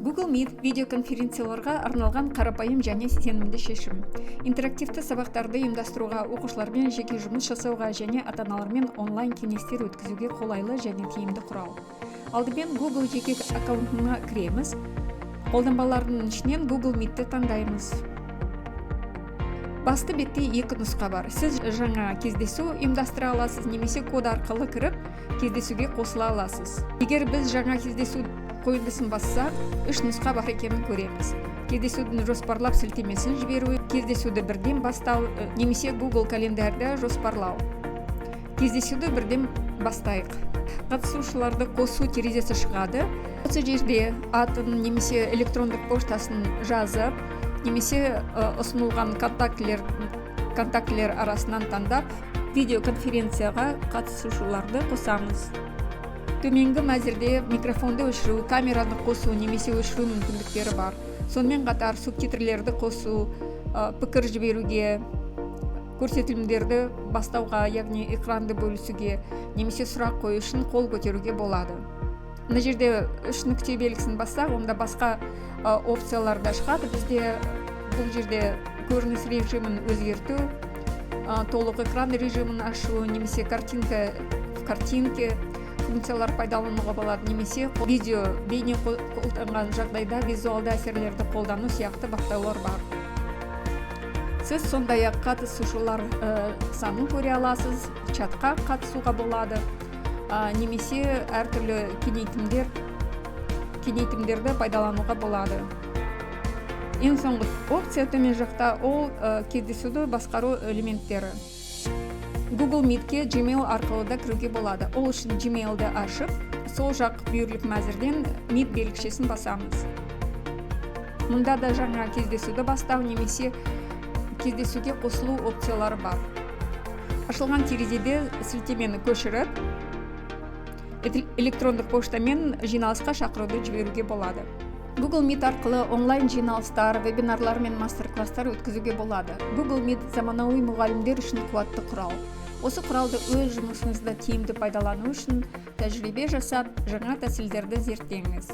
Google Meet – видеоконференцияларға арналған қарапайым және сенімді шешім. Интерактивті сабақтарды ұйымдастыруға, оқушылармен жеке жұмыс жасауға және ата-аналармен онлайн кеңестер өткізуге қолайлы және тиімді құрал. Алдымен Google жеке аккаунтына кіреміз. Қолданбалардың ішінен Google Meet'ті таңдаймыз. Басты бетте екі нұсқа бар. Сіз жаңа кездесу ұйымдастыра аласыз немесе код арқылы кіріп, кездесуге қосыла аласыз. Егер біз жаңа кездесу қойындысын бассақ, үш нұсқа бар екенін көреміз: кездесудің жоспарлап сілтемесін жіберу, кездесуді бірден бастау немесе Google календарьда жоспарлау. Кездесуді бірден бастайық. Қатысушыларды қосу терезесі шығады. Осы жерде атын немесе электрондық поштасын жазып немесе ұсынылған контактілер арасынан таңдап, видеоконференцияға қатысушыларды қосамыз. Төменгі мәзірде микрофонды өшіру, камераны қосу немесе өшіру мүмкіндіктері бар. Сонымен қатар субтитрлерді қосу, пікір жіберуге, көрсетілімдерді бастауға, яғни экранды бөлісуге немесе сұрақ қою үшін қол көтеруге болады. Мына жерде үш нүкте белгісін бассақ, онда басқа опциялар да шығады бізде. Бұл жерде көрініс режимін өзгерту, толық экран режимін ашу немесе картинка в картинке функциялар пайдалануға болады немесе видео, бейне қолданған жағдайда визуалды әсерлерді қолдану сияқты баптаулар бар. Сіз сондай ақ қатысушылар санын көре аласыз, чатқа қатысуға болады немесе әртүрлі кеңейтімдерді пайдалануға болады. Ең соңғы опция төмен жақта, ол кездесуді басқару элементтері. Google Meetке Gmail арқылы да кіруге болады. Ол үшін Gmailді ашып, сол жақ бүйірлік мәзірден Meet белгішесін басамыз. Мұнда да жаңа кездесуді бастау немесе кездесуге қосылу опциялары бар. Ашылған терезеде сілтемені көшіріп, электрондық поштамен жиналысқа шақыруды жіберуге болады. Google Meet арқылы онлайн жиналыстар, вебинарлар мен мастер-класстар өткізуге болады. Google Meet – заманауи мұғалімдер үшін қуатты құрал. Осы құралды өз жұмысыңызда тиімді пайдалану үшін тәжірибе жасап, жаңа тәсілдерді зерттеңіз.